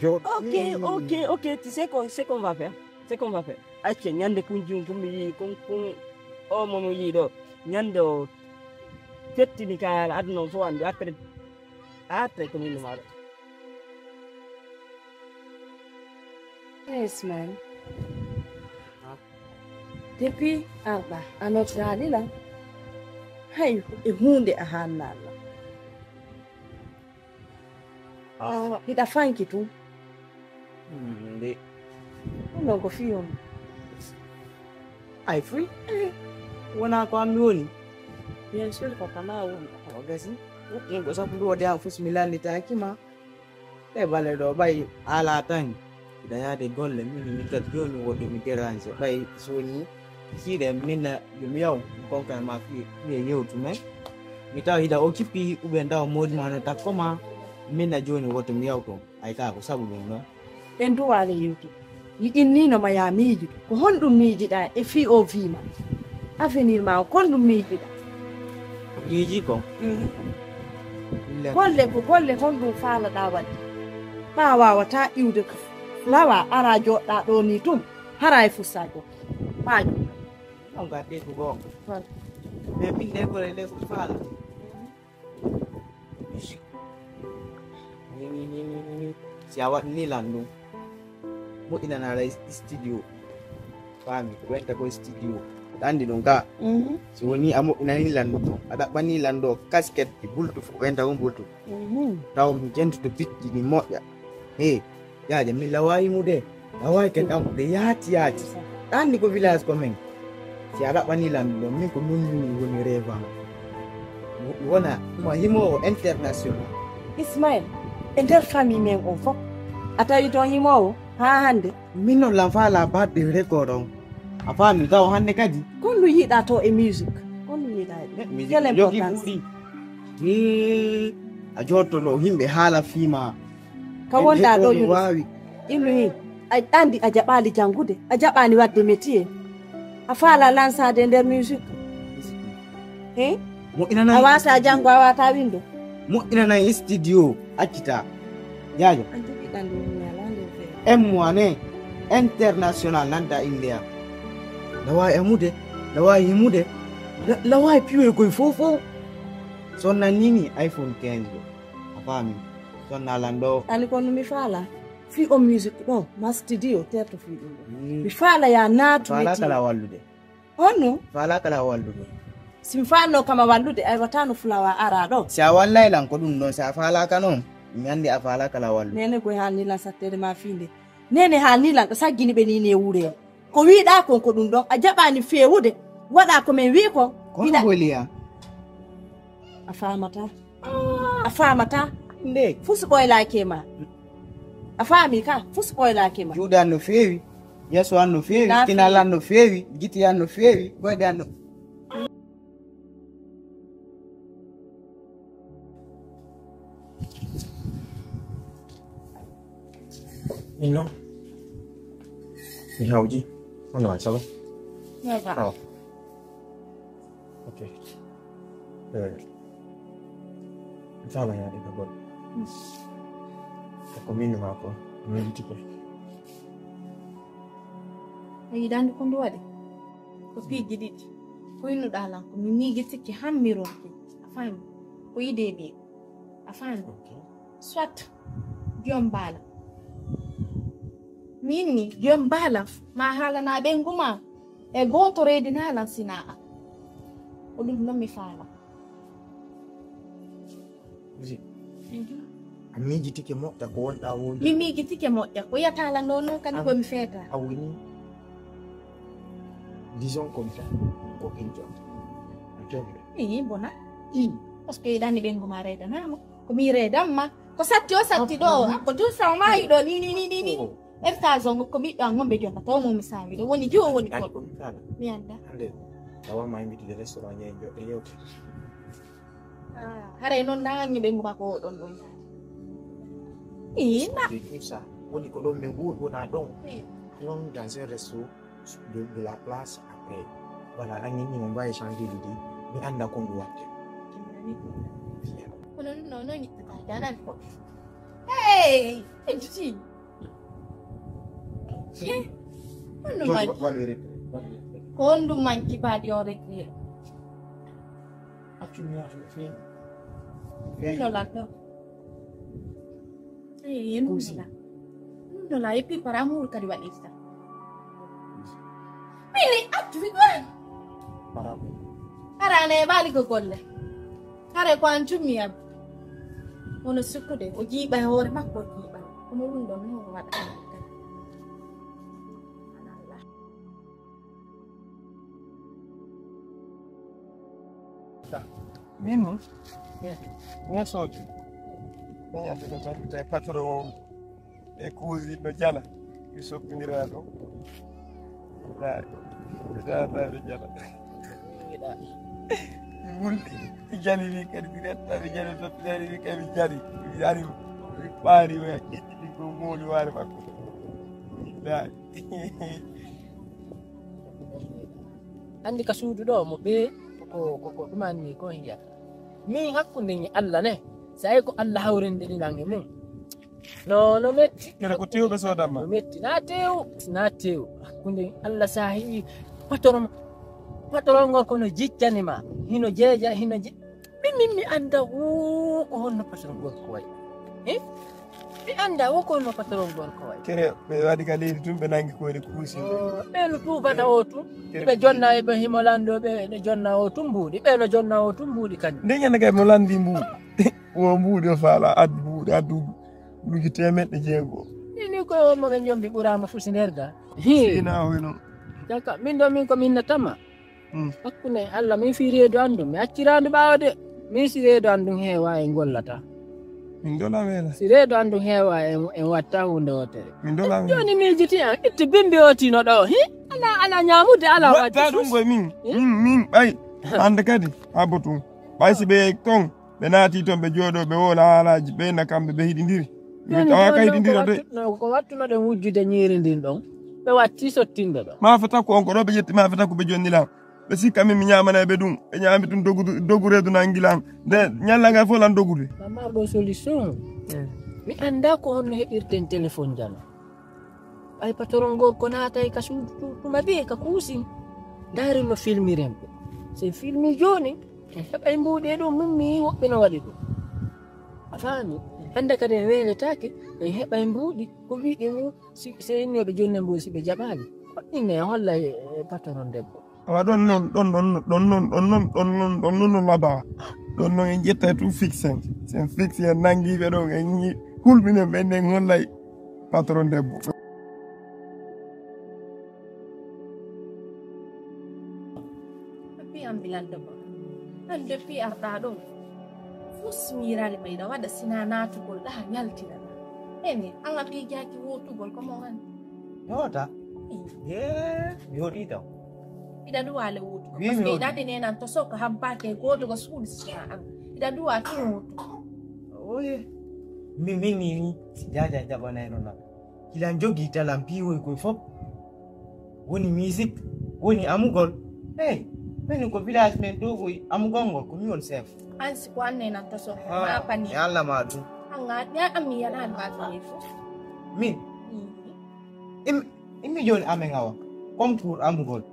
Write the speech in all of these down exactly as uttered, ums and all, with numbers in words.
Ok, ok, ok. Tu sais quoi, ce qu'on va faire? Ce qu'on va faire? Acce, ñande kun jun kun mi yii, kun, kun, o mo mi yii ɗo. Ñande o fettini ka aduna on fof anndi. Après, après ko min maɗo. Yes, man. Depuis arɗa, a noddaali lan. Hay e huunde a haannaali lan. Ah, hiɗa fanki tun. Hmm, nde. Ɗum ɗon ko fii on. Ay, fuy. Eh, wonaa ko an mi woni. Bien sûr, ko kama woni. O gasi. Ɗum ko sabu ɗum wodi an fof mi lannitaaki ma. Ɗe bale ɗo ɓay ala tan. Hiɗa yaade golle, min mi tat jooni woɗɗo mi dérange. Ɓay soni, siɗe minna yo mi yaw, mi konkan ma fii, fii e yewtu men. Mi tawa hiɗa occupé, ou bien tawa moodi ma no takko ma, minna jooni woto mi yaw toon. Ay kaa ko sabu ɗum noon. En duwaale yewtude. Yiɗinniino ma yaa miijido. Ko honɗum miijiɗaa e fii o vii ma? Avenir ma o, ko honɗum miijiɗaa? Miiji ko? Mm. Ille. Golle ko golle, honɗum faalaɗaa waɗde? Ɓaa waawataa iwde ko lawa, ara jooɗɗaa ɗo ni tun, hara e fussaajo. Ɓaa jooɗɗaa. On gaddi ko goonga. Wala. Mais min de ko le ko faala. Musique. Ni, ni, ni, ni, ni, ni. Si a waɗni lan ɗum, moƴƴinana la studio. Faami, ko wenta ko studio. Aɗa anndi ɗum ka? Mhm. Si woni a moƴƴinani lan ɗum, a ɗaɓɓani lan ɗo casquette e bultu, ko wenta on bultu. Mhm. Taw mi jentoto pitti ɗi moƴƴa. He, yaaja, mi lawa yimude. Lawa ke kam, ɗe yaati yaati. Ɗanni ko village ko men. Si a ɗaɓɓani lan ɗum, min ko min min woni rêve am. Mi wona, ma himoowo international. Ismaël, e nder famille men on fof, a tawi toon himoowo haa hannde? Min non lan faala baɗɗe record on. A faami taw hannde kadi? Kon no yiɗaa to e musique? Kon no yiɗaa e musique? Quelle importance? Jogi ɓuuɗi. Hee, a jotto ɗo yimɓe haala fii ma. Ka wonɗaa ɗo, Yunus? Waawi. Inu hi. A anndi a jaɓaali janngude, a jaɓaani waɗde métier. A faala lansaade e nder musique. He? Moƴƴinanay. A waasaa janngo, a waataa winndo. Moƴƴinanay studio, accita. Yaajo. A jogiɗan ɗum mi alaa nder feere. M one international nanta India. Lawa emude, lawa yimude, la-, lawa piwe koye fof fof. So nannini iPhone quinze ɗo. A faami? Sonna lan ɗo. Ani kono mi faala. Fii o musique ɗo, ma studio, terto fii ɗum ɗo. Mm. Mi faala ya naatu. Faala métier. Kala wallude. Honno? Faala kala wallude. Si mi faanno kama wallude, ay wata no fulawa ara ɗo. Si a wallay lan ko ɗum ɗon, si a faala ka noon, mi anndi a faala kala wallude. Nene koye haalni lan sattere ma fii nde. Nene haalni lan ɗo saggini ɓe ni ne wure. Ko wiɗa kon ko ɗum ɗon, a jaɓani feewude. Waɗa ko men wi kon. Kono ina boliya. A faamata. A faamata. Nde. Fusu ɓoylaaki e ma. A faami ka? Fusu ɓoylaaki e ma. Juuɗe an no feewi. Yeeso an no feewi. Na kinal feewi. An no feewi. Giti an no feewi. Goyɗe an no. Min noon, mi hawji. Hono waɗi, ça va? Ça va. Ça va. Ok. Eh, mi faala yaade ka goɗɗo. Mm. Ko min ma ko, mi yejjitike. A yiɗande ko ndu waɗi? Ko piiji ɗiɗi. Ko innuɗaa lan ko mi miijitike han mi ronki. A faami? Ko idée ɗi. A faami? Ok. Soit joom baala. Min ni joom baala ma haalana ɓeyngu ma e gooto reedinaa lan sinaa an. Ko ɗum non mi faala. Zi. Mhm. A miijitike moƴƴa ko wonɗaa woni. Mi miijitike moƴƴa ko yataala noon noon kadi ko mi feeta. A woni disons comme ça ko en jom. A jom. Ii bona. Ii. Parce que yiɗani ɓeyngu ma reedanaama. Ko mi reedan ma. Ko satti o satti ɗo. Ko tun saw maayi ɗo ni ni ni ni. Oh. Erta zongo ko ɓiɗɗo an wonɓe jonnata o mo mi saawi ɗo woni jiwo woni ko. Mi annda. Hande tawa ma yimɓe ɗiɗi restaurant ñeeño e yewte. Ah, haray noon naange ɓe nguma ko oɗon ɗon. Ina. Tout ça woni ko ɗon ɓe nguuri wona ɗon. Non dans un resto de, de la place après. Voilà, an ni mo mbawi changer l'idée. Mi annda ko ngu watte. Kono non non yittata danan ko. Hey, e juti. Honɗum manki? Ko honɗum manki baadi on regret? Accu mi yaha to ɓe feewi. Ɗum no lanɗo. Eyi, ɗum no la. Ɗum no la, et puis par amour kadi waɗirta. Mini accu mi ɗon. Arane e ɓaali ko golle. Hare ko an cummi am. Wono sukkude, o jiiɓa e hoore makko, o jiiɓa. Kono ɗum ɗon ni o waɗa. Min noon, ŋesoojo, ɓe ñande ko tan tawi patron o e kuusi no jala, mi soppindiraa ɗo. Daa, daa, daa, ɓe jala. Mi wulli, mi jali min kadi, mi retta, mi jali, soppindiraa min kadi, mi jali. Mi ari, mi ɓaari, mi ƴetti ɗi ko mooli waare makko. Daa. Anndi ka suudu ɗo mo ɓe ko, ko, ko ɗum anni ko yiya. Min hakkunde ni Allah ne, sai ko Allah hawrinde ni nange mum. No, no metti. Kere ko tew ɓe soodamma? No metti. Na tew, na tew. Hakkunde ni Allah sahi patron, patron ngol kono jiccani ma. Hino jeeja, hino je-, min, min mi annda wo ko honno patron gorko wayi. Eh? Mi annda wo ko honno patron gorko wayi. Kere, ɓe waɗi ka leydi tun, ɓe nangi koyɗe kuusi. Oh, ɓe no tuubata o tun. Kere. Ɓe jonna e ɓe himo lanndo ɓe, ɓe jonna o tun mbuuɗi. Ɓe no jonna o tun mbuuɗi kadi. Nde ñande kay mo lanndi mbuuɗi. Wo mbuuɗi o faala, addu mbuuɗi, addu mbuuɗi teemeɗɗe jeego. Ni, ni ko mo ɓe jombi ɓuraama fusi nder ga. Hi. Sina o hino. Jaka, min ɗo min ko min natama. Mm. Hakkunde Allah, min fii reedu an ɗum, mi acci raandu ɓaawo de. Min si reedu an ɗum heewa en gollata. Min dola weela. Si reedu an ɗum heewa en, en watta huunde wootere. Min dola weela. Jooni miijiti an, itti bimbi o tino ɗo, hi? Ala, ala ñaamude, ala waɗde ɗum sus. Koye min, eh? Min, min, ɓay, hannde kadi, abbo tun. Ɓay si ɓe ton, ɓe naati ton, ɓe jooɗo, ɓe woola haalaaji, ɓe na kamɓe, ɓe hiɗindiri. Min tawa ka hiɗindira de. Ko wattu-, no, ko wattunoɗen wujjude ñiiri ndin ɗon, ɓe watti sottinde ɗo. Maa fota ko on ko ɗo ɓe ƴetti, maa fota ko ɓe jonni lan. Ɓe sikka min mi ñaamana ɓe ɗum. Ɓe ñaami ɗum dogu, dogu reedu nangi lan. Nde ñalla ngal fof lan dogude. Amma ɗo solution. Eh. Mi annda ko honno heɓirten téléphone jano. Ɓay patron gorko naatay ka suudu tu-, tuma bee ka kuusin. Ndaari no filmiren ɓe. Si filmi jooni, en heɓay mbuuɗi e ɗum, min mi woɓɓe no waɗi ɗum. A faami? Hannde kadi en weeletaake, en heɓay mbuuɗi, ko wiɗi mum, si, si en noɓe jonnen mbuuɗi si ɓe jaɓaali. Ko inne en holla e, e patron debbo. Awa ɗon noon, ɗon noon, ɗon noon, ɗon noon, ɗon noon, ɗon noon no laba. Ɗon noon en ƴettay tun fixe en. Si en fixe en nanngi ɓe ɗon, en ñi-, hulɓinen ɓe, en hollay patron debbo. Depuis an bilal debbo. An depuis arɗa ɗon. Fus miirali mayɗa waɗa sina naatugol ɗa ñaltina ɗa. Ene, an a miijaaki wurtugol ko mo an. Yota. Ee, mi hoɗii taw. Iɗa duwaale wuutu. Wi mi hoɗi. Parce que iɗa de nenan to sokka habbaake gooto ko suuɗi sina an. Iɗa duwa tun wuutu. Oye. Mi, mi, mi, mi. Si jaja jaɓanayno lan. Kila jogii talan piiwoy koy fop. Woni musique, woni amugol. Hey, min ko village men ɗo koy amugol ngol, ko mi woni chef. An si ko an nenan to sokka, ah, ma pani. E Allah ma ɗum. An ga, ya an mi yana an ba to ne fo. Min? Mhm. Im-, immi jooni amen awa. Concours amugol.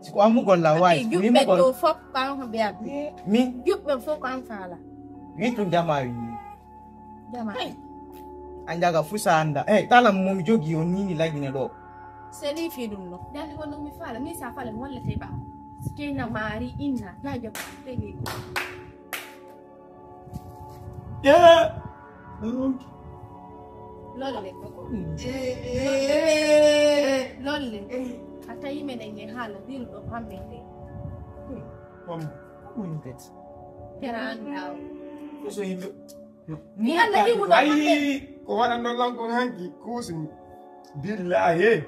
Si ko amugol la waay, ati, ko juɓɓe himugol. Ɗo fof ko an ko ɓe abbi. Eh, min? Juɓɓe fof ko an faala. Min tun jama wi. Jama. Hey. A njaga fuu sa annda. Hey, kala mo mi jogii on ni mi lagina ɗo. Seli fi ɗum no. Dali wono mi faala, mi sa faala mi wallete ba. Kena mari inna, la jaba. Tegi. Ƴeewa! Ronki. Lolle. Lolle. A tawi menen e haala dirɗo hammete. Kom, kom woni kadi. Tera annda o. Ko so yimɓe. Mi annda iwuɗo hammete. Ayi, ko waɗanno lan kon hanki, kuusini. Billahi.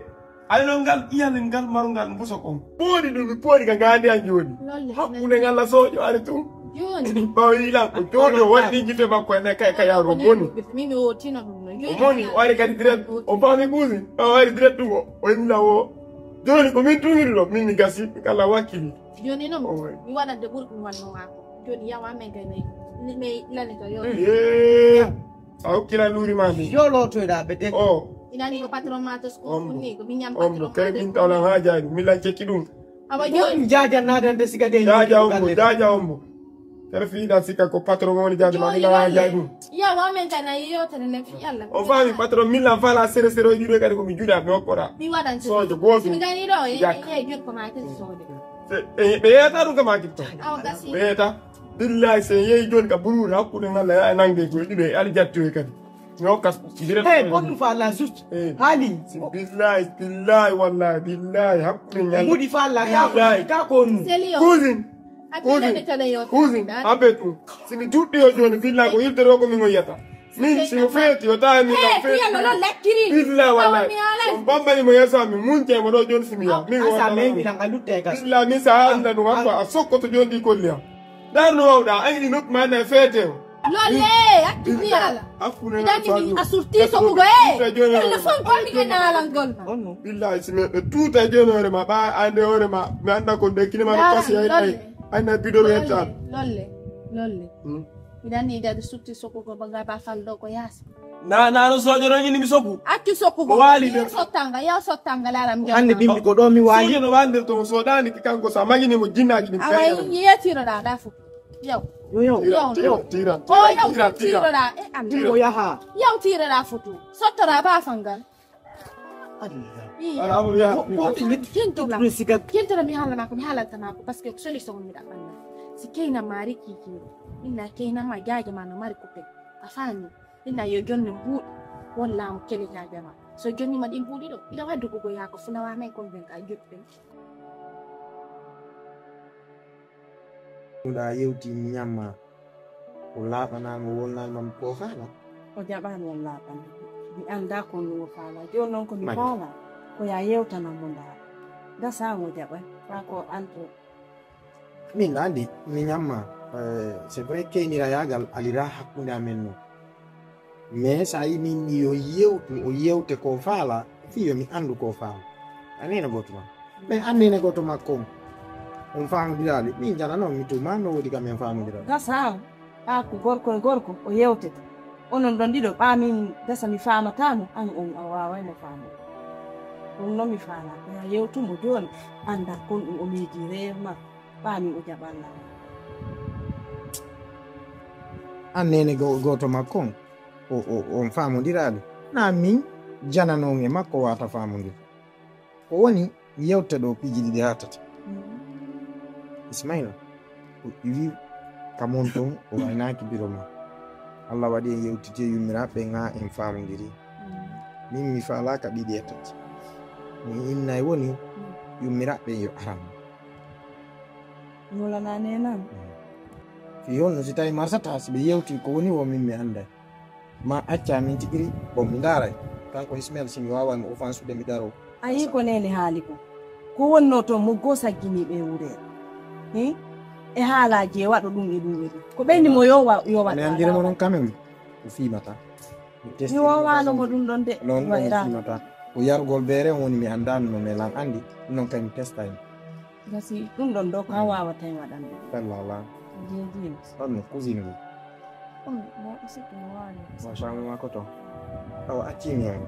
Ay non ngal ƴiyande ngal marungal mbuso kon. Pooɗi ɗum, mi pooɗi ka ngaandi an jooni. Lolle. Hakkunde ngal la sooƴo ari tun. Jooni. Ɓawo yiila ko jooni o waɗi gite makko ene kay ka yaaro moni. Min mi wotino ɗum no. O moni, o ari kadi direct. O faami kuusi. O ari direct ɗum o. O inni lan o. Jooni ko min tungiri ɗo. Min mi gasi. Kala wakkili. Jooni non. O waɗi. Mi waɗande ɓuri ɗum wanno maako. Jooni yawa men kay mi. Mi lani ka yo. Ee. A hokkira luuri ma ndi. Yo lootoyɗa ɓe de. O. Inani ko patron ma to school ni ko minyam patron. Ombo kay min tawlan ha jaani min lan cekki dum. Awa joni jaja nadande siga de. Jaja ombo, jaja ombo. Kala fi dan sika ko patron woni jaja ma min lan ha jaani. Ya wa men tan ayi yo tan ne fi Allah. O fami patron min lan fala sere sere o dibe kadi ko mi juda mi okora. Mi wadan so to go. Mi gani do e e jot ko ma tan so de. Be yata dum ka ma kipto. Awa gasi. Be yata. Billahi sen yehi joni ka buruuri hakkunde ngal e nangde ko ɗiɗo e aljattiyoy kadi. Mi hokkas direct. Hey, bonne fois la juste. Hali. Si billahi billahi wallahi billahi hakkunde ngal. Mudi fa la ka ka ko nu. Cousine. Cousine. Abe tu. Si mi duɗɗi yo joni billahi ko yiltere o ko min o yiyata. Min si mi feeti o tawi min kam feeti. Billahi wallahi. On bambani mo yeso mi munte mo do joni si mi ya. Min wala. Billahi min sa anda no wakko a sokkoto joni di kolliya. Dar no wawɗa ayni nokku ma na feete o. Lolle hakki mi ala. Hakkunde na fami. A surti so ko go e. Telefon ko mi ke na ala ngol. Billahi si me tuta joni hore ma ba ande hore ma mi anda ko de kinema no pasi ay ay. Ay na bido wetan. Lolle. Lolle. Miɗa anndi kadi sutti sokkugo ba ngaba falɗo ko yaasi. Na na no sojo no nyini mi sokku. Accu sokkugo. Ko waali de. Sottanga ya sottanga lalam. Hande bimbi ko do mi waali. Sojo no wandir to sodani ki kanko sa magini mo jinnaji min. Awa yetiro da da fu. Yaw. Yo yo. Yo tira tira. O yaw tira tira. E am. Ko yaha. Yaw tira da futu. Sottora ba fangal. Kentira mi haalana ko mi haalaltana ko parce que solution mi ɗaɓɓanna si keyna maari kikiɗo inna keyna ma jaaja ma no mari coupé a faami inna yo jonne mbuuɗi won laamu kele jaaja ma so jonnima ɗin mbuuɗi ɗo iɗa waddugo go yaako fulawa nayi kon ben ka joɗɗen Ɗa yewti ñamma o laaɓanaama o wolnaali ma mi ko faala. O jaɓaani o laaɓana mi anndaa ko no o faala jooni noon ko mi faala ko ya yewtanan mo ndaara gasaama o jaɓay faa ko anto. Min anndi mi ñamma c'est vrai keynirayaagal alira hakkunde amen noon. Mais so a yi min ni yo yewtu o yewte ko faala fii yo mi anndu ko faala a nene gooto ma mais an nene gooto makko on on faamodiraali min jana noon mi tuma no woodi kam en faamodiraali gasa ɓa ko gorko e gorko o yewtete onon ɗon ɗiɗo ɓa min gasa mi faamata mo an on a waaway mo faamude ɗum noon mi faala ya yewtumo jooni annda kon ɗum o miiji reema ɓa min o jaɓalla an nene gooto makko on o o on faamondiraali na min jana noon e makko wata faamondir ko woni yewte ɗo piiji ɗiɗi haa tati ismaila o iwi ka mon ton o waynaaki biro ma allah waɗi en yewtiti e yummiraaɓe ɓen haa en faamondiri min mi faalaaka ɗiɗi e tati mi innay woni yummiraaɓe ɓen yo aran nulana nenan fi honno si tawi marsata si ɓe yewti ko woni wo min mi annday ma acca min tigi ri bon mi ndaray kanko ismael si mi wawan mo offensude mi daro a yi ko nene haali ko ko wonno toon mo goo sagginiiɓe e wureede hi e haalaaji e waɗo ɗum e ɗum e ɗum ko ɓeyni mo yo wa yo waɗ mi anndire mo noon quand même ko fiimata mi wowano mo ɗum ɗon de noon ɗum fiimata ko yarugol beere on woni mi anndaani no mais lan anndi ɗum noon kay mi testayno Gasi ɗum ɗon ɗo ka wawata e waɗande. Sallallahu. Jeejin. Ɗon no cousine ɗum. Ɗum mo sikki no wawi. Machallah ma ko to. Awa accimi on.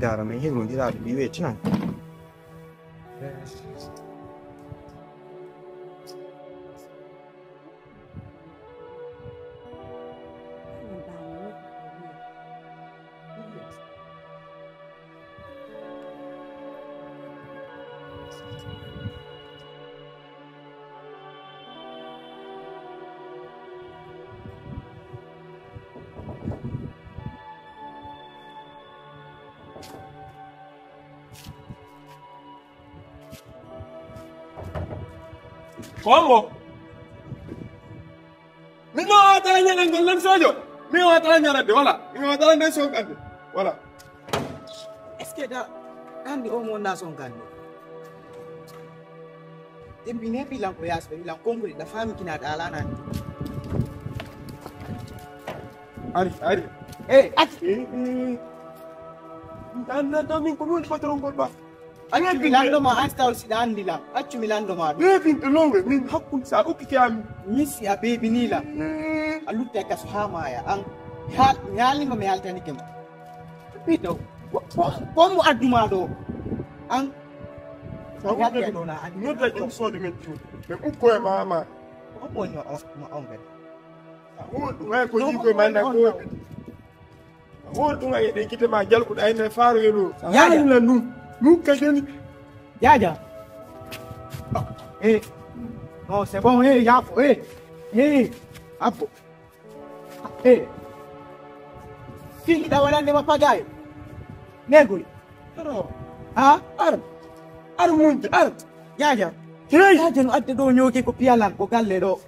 Dara min hirondiraɓe mi weeti noon. Kongo. Min no wawata ñaɗal ngol lan sojo. Min wawata ñaɗal de wala. Min wawata lan de sonkande. Wala. Est-ce que da andi o mo na sonkande. Depuis ne bilan ko yas be bilan kongo da fami kina da alana. Ari ari. Eh, ati. Eh, eh. Dan na domin ko mun patron ko ba. Accu mi lanndo ma, an taw si ɗa anndi lam. Accu mi lanndo ma ɗum. Beebinɗo lowre, min hakkunde so a okkike am. Min si a beebinii lam, a luttay kaso haa maaya. An, mi haal, mi haalnii ma, mi haaltanike ma. Ɓii taw. Ko, ko, ko mo addu ma ɗo? An? Sa wonde ɗo na addu. Nodda ɗum soodi men ɗum. Ɓe ukko e mama. Ko woni ma on, ma on kadi? Sa won ɗum ay ko yigo e manna ko. Won ɗum ay ɗe gite ma jalkuɗa ene faaro yelo. Yaaja. Yaaja la nun. Nun ka jeni. Yaaja. Eh. Non, c'est bon, eh, yaafo, eh. Eh. Abbo. Eh. Fii hiɗa waɗande ma pagaye. Negoy. Aro. Ha? Ar. Ar munde, ar. Yaaja. Hey. Yaaja no adde ɗo ñooge ko piyalan ko galle ɗo.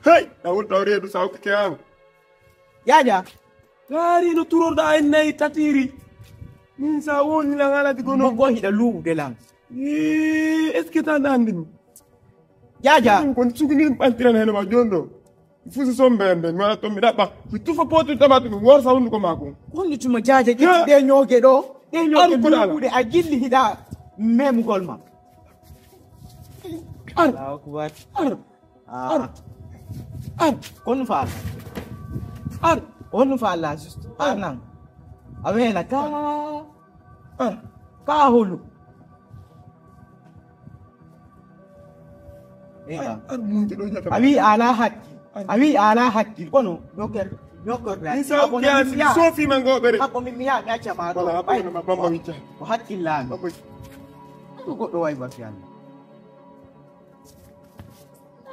Hey, ɗa woni ɗaw reedu sa hokkike an. Yaaja. Kaari no turorɗa en nayi tatiri. Min sa woni lan aladi gono. Mo go hiɗa luude lan. Eh, est-ce que tan ɗa andi mi? Yaaja. Ɗum kon suguni ɗum ɓantiran heno ma jooni ɗo. Fusi sombe en ɓe, mi waɗa toon mi ɗaɓɓa. Mi tufa potu tamatu mi worsa hunduko maako. Holli tuma Yaaja ƴetti ɗe ñooge ɗo. Ɗe ñooge luuɗe a jilli hiɗa memugol ma. Ar. Allahu akbar. Ar. Ah. Ar. Ar. Kon fa. Ar. On fa la juste. Ar nan. A wela ka. Ar. Ka holu. Ewa. Ar, ar, mun ɗo ñata. A wi ala hakkil. Ar. A wi ala hakkil. Kono, ñoker, ñoker. Min sa ko mi ya. Sofi man go ɓere. Ako mi miya, mi acca ma ɗo. Wala, ako na ma bamba wicca. Ko hakkil la. Bamba. Ko goɗɗo wawi ba fiyan.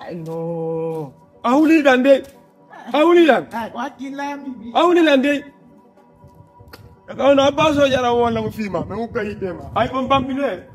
Ay, no. A wuli ɗan de. A wuli ɗan. Ay, ko hakkillam, bibi. A wuli ɗan de. Ka ono abba so jara wala mo fima. Me ukka yiɗde ma. Ay, on bambine.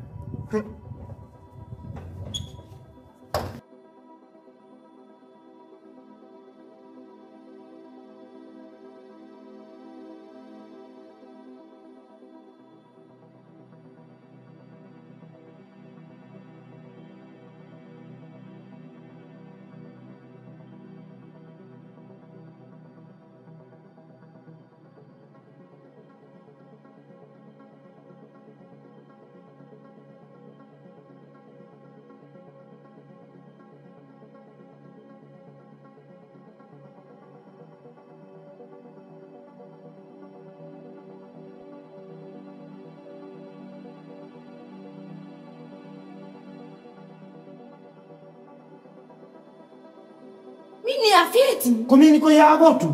Min ni a feeti. Ko min ko yaagotu.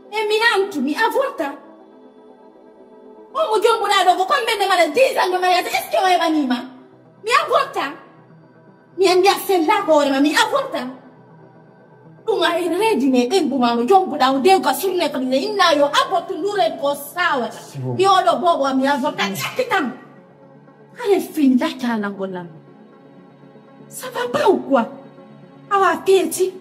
E min antu, mi avorta. On mo jombuɗaa ɗo, ko kon ɓe nde mara dix ans de mariage, est-ce que o heɓaniima? Mi avorta. Mi anndi a sellaaka hoore ma, mi avorta. Ɗum a en reedine ɓen buma no jombuɗaa o dewga surne ko ɗine inna yo avortu nduren ko saawata. Mi oɗo boobo am mi avorta ƴakkitam. Kare fin laccalangol lan. Ça va pas ou quoi? Awa feeti.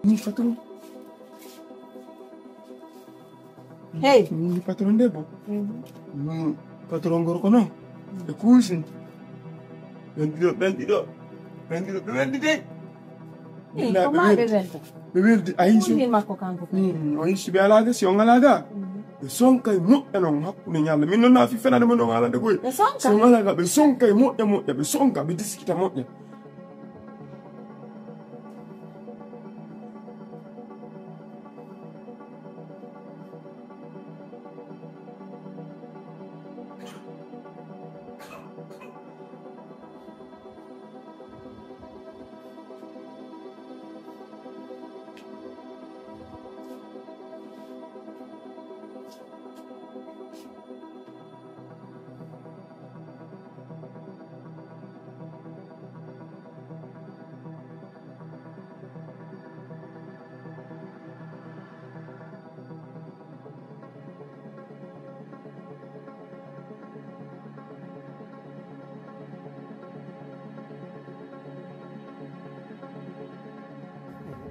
Min patron. Hey. Min patron de bo. Patron gorko no. E kuusin. Ɓen ɗiɗo, ɓen ɗiɗo. Ɓen ɗiɗo, ɓe weldi de. Ɓe weldi, a yii so. Makko kanko. O yii so ɓe alaa ga, si on alaa ga. Ɓe sonka e moƴƴa non hakkunde ñalla. Min non na fi fenande mo non alande koy. Ɓe sonka. Si on alaa ga, ɓe sonka e moƴƴa moƴƴa, ɓe sonka, ɓe diskita moƴƴa.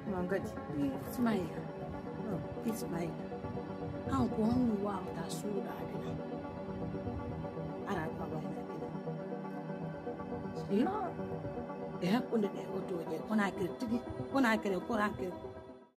Ma ngadi. Ismaila. Ismaila. An ko honno wawata suuɗaade lan? Ara ɗo a wayla ɗina. Yo, e hakkunde ɗe otooje, Conakry tigi, Conakry, Conakry.